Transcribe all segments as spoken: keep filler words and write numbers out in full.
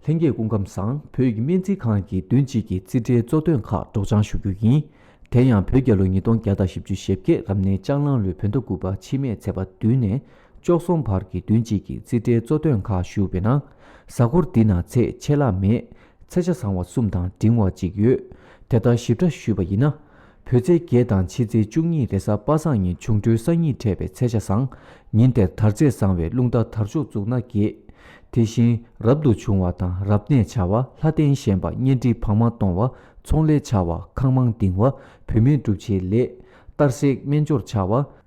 ལྷན་རྒྱས་སྐུ་ཁམས་བཟང་། བོད་ཀྱི་སྨན་རྩིས་ཁང་གི་བདུན་གཅིག་གི་རྩིས་ཁྲའི་གཙོ་དོན་ཁག་སྒྲོག་སྦྱང་ཞུ་རྒྱུ་ཡིན། དེ་ཡང་བོད་རྒྱལ་ལོ་ཉིས་སྟོང་བརྒྱ་དང་བཞི་བཅུ་ཞེ་བརྒྱད་རབ་གནས་ལྕགས་གླང་ལོའི་བོད་ཟླ་དགུ་པ་འཆི་མེད་ཚེས་པ་བདུན་ནས་བཅུ་གསུམ་བར་གྱི་བདུན་གཅིག་གི་རྩིས་ཁྲའི་གཙོ་དོན་ཁག་ཞུས་པའི་ནང་། གཟའ་འཁོར་འདི་ན་ཚེས་ཆད་ལྷག་མེད། ཚེས་ཆ་བཟང་བ་གསུམ་དང་འབྲིང་བ་གཅིག་ཡོད། དེ་ལྟར་ཞིབ་ཕྲ་ཞུས་པ་ཡིན་ན། བོད་ཚེས་བརྒྱད་དང་ཕྱི་ཚེས་བཅུ་གཉིས་རེས་གཟའ་པ་སངས་ཉིན་འབྱུང་འཕྲོད་སང་ཉིན་འཕྲད་པའི་ཚེས་ཆ་བཟང་། ཉིན་དེར་དར་ཚེས་བཟང་བས་རླུང་རྟ་དར་ལྕོག་བཙུགས་ན་དགེ། དེ་བཞིན་རབ་ཏུ་བྱུང་བ་དང་རབ་གནས་བྱ་བ། ལྷ་རྟེན་བཞེངས་པ། གཉེན་སྒྲིག་བག་མ་གཏོང་བ། ཚོང་ལས་བྱ་བ། ཁང་མང་འདིང་བ། བུད་མེད་སྒྲུབ་བྱེད་ལས། གཏར་སྲེག་སྨན་སྦྱོར་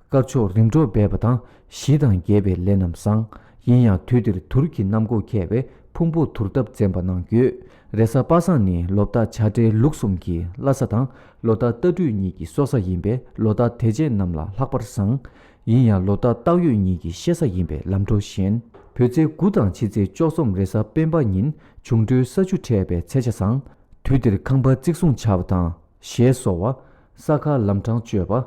བྱ་བ། དཀར་ཕྱོགས་རིམ་གྲོ་འབད་པ་དང་། ཞི་དང་རྒྱས་པའི་ལས་རྣམས་བཟང་། ཡིན་ཡང་དུས་འདིར་དུར་གྱི་གནམ་སྒོ་ཁེལ་བས་ཕུང་པོ་དུར་བཏབ་འཛེམ་པ་གནང་རྒྱུ། རེས་གཟའ་པ་སངས་ནི་ལོ་རྟགས་བྱ་སྒྲའི་ལུག་གསུམ་གྱི་བླ་གཟའ་དང་ལོ་རྟགས་རྟ་སྦྲུལ་གཉིས་ཀྱི་སྲོག་གཟའ་ཡིན་པས་ལོ་རྟགས་དད་ཅན་རྣམས་ལ་ལྷག་པར་བཟང་། ཡིན་ཡང་ལོ་རྟགས་སྟག་ཡོས་གཉིས་ཀྱི་གཤེད་གཟའ་ཡིན་པས་ལམ་འགྲོ་ཞན། བོད་ཚེས་དགུ་དང་ཕྱི་ཚེས་བཅུ་གསུམ་རེས་གཟའ་སྤེན་པ་ཉིན་འབྱུང་འཕྲོད་ས་བཅུ་འཕྲད་པའི་ཚེས་ཆ་བཟང་། དུས་འདིར་ཁང་པ་བརྩིགས་སྲུང་བྱ་བ་དང་། ཞལ་གསོ་བ། ས་ཁར་ལམ་འཕྲང་གཅོད་པ།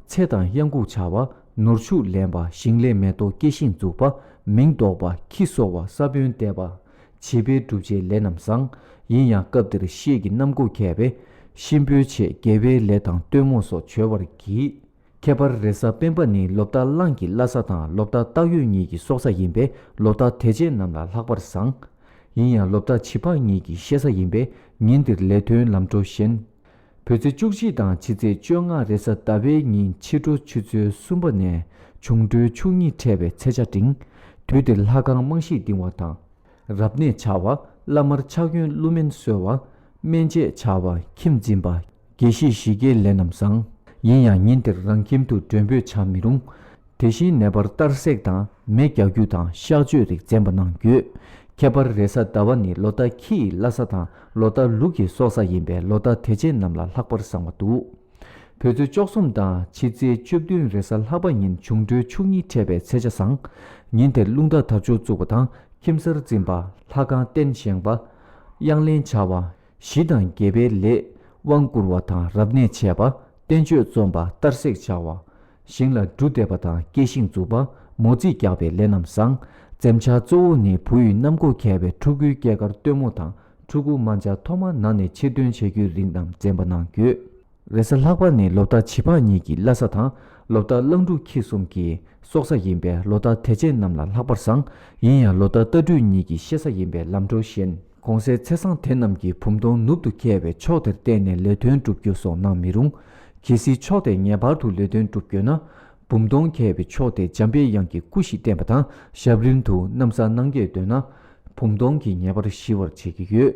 ཚེ་དང་གཡང་འགུགས་བྱ་བ། ནོར་ཕྱུགས་ལེན་པ། ཞིང་ལས་མེ་ཏོག་སྐྱེ་ཤིང་འཛུགས་པ། མིང་འདོགས་པ། ཁྱི་གསོ་བ། ས་བོན་འདེབས་པ། བྱིས་པའི་སྒྲུབ་བྱེད་ལས་རྣམས་བཟང་། ཡིན་ཡང་སྐབས་འདིར་གཤེད་ཀྱི་གནམ་སྒོ་ཁེལ་བས། གཤིན་པོའི་ཆེད་དགེ་བའི་ལས་དང་སྟོན་མོ་སོགས་བྱོལ་བར་བགྱི། ཁྱད་པར་རེས་གཟའ་སྤེན་པ་ནི་ལོ་རྟགས་གླང་གི་བླ་གཟའ་དང་ལོ་རྟགས་སྟག་ཡོས་གཉིས་ཀྱི་སྲོག་གཟའ་ཡིན་པས་ལོ་རྟགས་དད་ཅན་རྣམས་ལ་ལྷག་པར་བཟང་། ཡིན་ཡང་ལོ་རྟགས་བྱི་ཕག་གཉིས་ཀྱི་གཤེད་གཟའ་ཡིན་པས་ཉིན་འདིར་ལས་དོན་ལམ་འགྲོ་ཞན། བོད་ཚེས་བཅུ་གཅིག་དང་ཕྱི་ཚེས་བཅོ་ལྔ་རེས་གཟའ་ཟླ་བའི་ཉིན་ཕྱི་དྲོ་ཆུ་ཚོད་གསུམ་པ་ནས་འབྱུང་འཕྲོད་ཆུ་གཉིས་འཕྲད་པའི་ཚེས་ཆ་འབྲིང་། དུས་འདིར་ལྷ་ཁང་རྨང་གཞི་འདིང་བ་དང་། རབ་གནས་བྱ་བ། བླ་མར་ཕྱག་གཡོན་ཀླུ་སྨན་གསོལ་བ། སྨན་དཔྱད་བྱ་བ། ཁྱིམ་འཛིན་པ། དགེ་བཤེས་ཞི་རྒྱས་ལས་རྣམས་བཟང་། ཡིན་ཡང་ཉིན་དེར་རང་ཁྱིམ་དུ་མགྲོན་འབོད་བྱ་མི་རུང་། དེ་བཞིན་ནད་པར་གཏར་སྲེག་དང་མེ་རྒྱག་རྒྱུ་དང་གཤག་བཅོས་རིགས་འཛེམ་པ་གནང་རྒྱུ། ཁྱད་པར་རེས་གཟའ་ཟླ་བ་ནི་ལོ་རྟགས་ཁྱི་ཡི་བླ་གཟའ་དང་ལོ་རྟགས་ལུག་གི་སྲོག་གཟའ་ཡིན་པས་ལོ་རྟགས་དད་ཅན་རྣམས་ལ་ལྷག་པར་བཟང་བ་འདུག་བོད་ཚེས་བཅུ་གསུམ་དང་ཕྱི་ཚེས་བཅུ་བདུན་རེས་གཟའ་ལྷག་པ་ཉིན་འབྱུང་འཕྲོད་ཆུ་གཉིས་འཕྲད་པའི་ཚེས་ཆ་བཟང་། ཉིན་དེར་རླུང་རྟ་དར་ལྕོག་བཙུགས་པ་དང་ཁྱིམ་གསར་འཛིན་པ། ལྷ་ཁང་རྟེན་བཞེངས་པ། གཡང་ལེན་བྱ་བ། ཞི་དང་རྒྱས་པའི་ལས། དབང་བསྐུར་བ་དང་རབ་གནས་བྱས་པ། བསྟན་བཅོས་རྩོམ་པ། གཏར་སྲེག་བྱ་བ། ཞིང་ལ་འབྲུ་འདེབས་པ་དང་སྐྱེ་ཤིང་འཛུགས་པ། མོ་རྩིས་རྒྱག་པའི་ལས་རྣམས་བཟང་། འཛེམ་བྱ་གཙོ་བོ་ནི་བུ་ཡི་གནམ་སྒོ་ཁེལ་བའི་ཕྲུ་གུའི་སྐྱེས་སྐར་སྟོན་མོ་དང་ཕྲུ་གུ་དམར་འབྱར་ཐོག་མ་ན་ནས་ཕྱིར་ཐོན་བྱེད་རྒྱུའི་རིགས་རྣམས་འཛེམ་པ་གནང་རྒྱུ། རེས་གཟའ་ལྷག་པ་ནི་ལོ་རྟགས་བྱི་ཕག་གཉིས་ཀྱི་བླ་གཟའ་དང་ལོ་རྟགས་གླང་ཕྲུག་ཁྱི་གསུམ་གྱི་སྲོག་གཟའ་ཡིན་པས་ལོ་རྟགས་དད་ཅན་རྣམས་ལ་ལྷག་པར་བཟང་། ཡིན་ཡང་ལོ་རྟགས་རྟ་སྦྲུལ་གཉིས་ཀྱི་གཤེད་གཟའ་ཡིན་པས་ལམ་འགྲོ་ཞན། གོང་གསལ་ཚེས་བཟང་དེ་རྣམས་ཀྱིས་བུམ་སྟོང་ནུབ་ཏུ་ཁེལ་བའི་ཕྱོགས་དེར་བལྟས་ནས་ལས་དོན་སྒྲུབ་རྒྱུ་སོགས་གནང་མི་རུང་། གལ་སྲིད་ཕྱོགས་དེར་ངེས་པར་དུ་ལས་དོན་སྒྲུབ་དགོས་ན། བུམ་སྟོང་ཁེལ་བའི་ཕྱོགས་དེར་འཇམ་པའི་དབྱངས་ཀྱི་སྐུ་ཞིག་བསྟན་པ་དང་ཞབས་རིམ་དུ་གནམ་ས་སྣང་རྒྱས་འདོན་ན། བུམ་སྟོང་གིས་ངེས་པར་ཞི་བར་བྱེད་ཀྱི་ཡོད།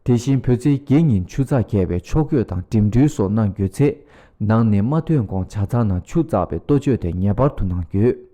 དེ་བཞིན་བོད་ཚེས་བརྒྱད་ཉིན་ཆུ་ཚགས་ཁེལ་བའི་ཕྱོགས་བཀོད་དང་འགྲིམ་འགྲུལ་སོགས་གནང་དགོས་ཚེ། ནང་ནས་མ་ཐོན་གོང་ཇ་ཚགས་ནང་ཆུ་བཙགས་པའི་གཏོ་བཅོས་དེ་ངེས་པར་དུ་གནང་དགོས།